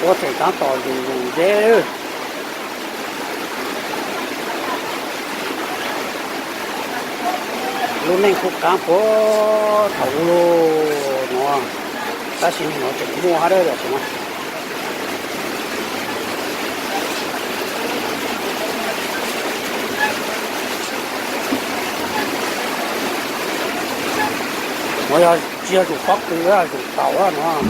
Ua tseem taav tom zus zus ntse. Lub neej kuj qaab puag thaum ub lug nuav, tab sis nwg nuav tseem muaj hab dab tsi. Nuav yog tsi yog zug pob kws, zug taus nuav.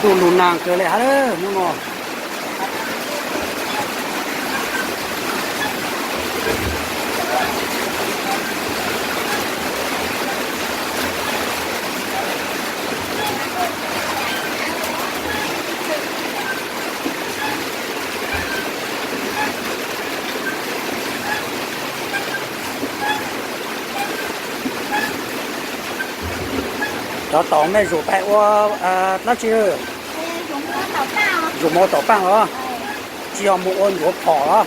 Ntuj lug naag kawg le hab hnub no. Cov taus mej zug pais ua dlaab tsi? Zug moog ua taus paaj los? Tsi yog moog ua ncuav phom los?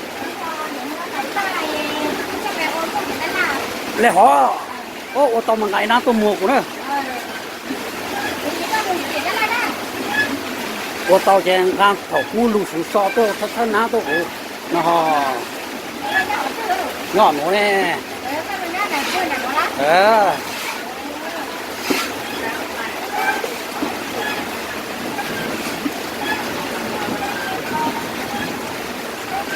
Le hov, ua tau mas nqaa nab tuaj muag kuv na. Ua tau ces nqaa thaum kub lug xuv so tuaj txhawb nab tuaj kuv no ho. Nyob nuav ne.